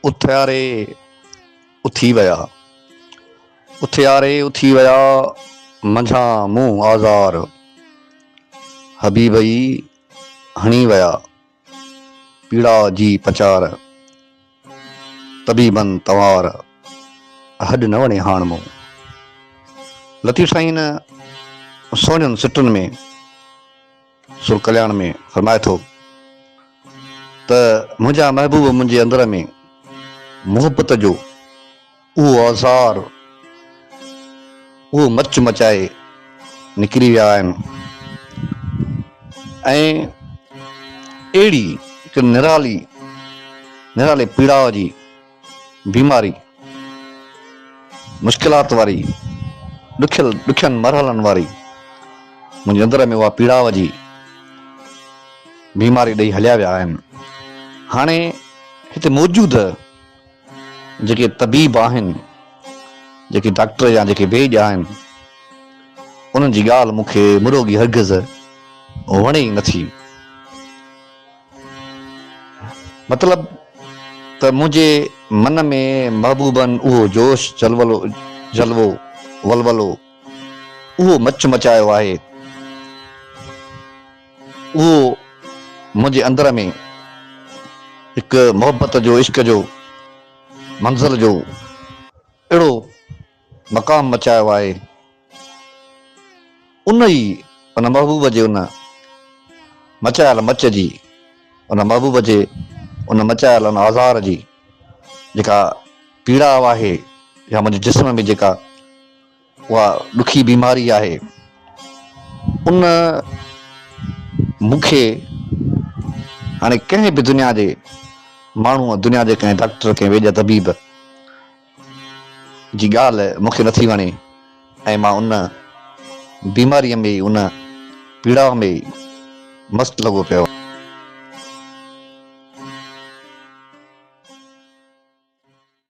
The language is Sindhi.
اٿياري اٿي ويا. اٿياري اٿي ويا، منجهان مون آزار. حبيب ئي هڻي ويا، پيڙا جي پچار. طبيبن تنوار، هڏ نه وڻي هاڻ مون. لطيف سائين سهڻين سٽن ۾. سر ڪلياڻ ۾ فرمائي ٿو ته منهنجا محبوب منهنجي اندر ۾ محبت جو اهو آزار اهو مچ مچائي نڪري ويا آهن ۽ اهڙي هڪ نرالي نرالي پيڙاء جي بيماري، مشڪلات واري، ڏکيل ڏکين مرحلن واري منهنجي اندر ۾ اها پيڙاء جي بيماري ڏئي هليا ويا آهن. هاڻي هتي موجود جيڪي طبيب آهن، جيڪي ڊاڪٽر يا جيڪي ويڄ آهن، انهن جي ڳالهه مون کي مروڳي هرگز وڻي ئي نٿي. مطلب ته منهنجي من ۾ محبوبن اهو جوش، جلولو، جلوو، ولولو، اهو مچ مچايو آهي، اهو منهنجي اندر ۾ هڪ محبت جو، عشق جو، منزل جو اهڙو مقام مچايو آهي، ان ئي ان محبوب جي ان مچايل مچ جي، ان محبوب جي ان مچايل ان آزار جي جيڪا پيڙاء آهي يا منهنجي جسم ۾ جيڪا اها ڏکي بيماري آهي، ان مون کي هاڻي ڪنهن به دنيا جي ماڻهوء، دنيا جي ڪنهن ڊاڪٽر، ڪنهن ويڄ طبيب جي ڳالهه مون کي نٿي وڻي ۽ مان ان بيماريء ۾ ئي ان پيڙاء ۾ ئي مست لڳو پيو آهيان.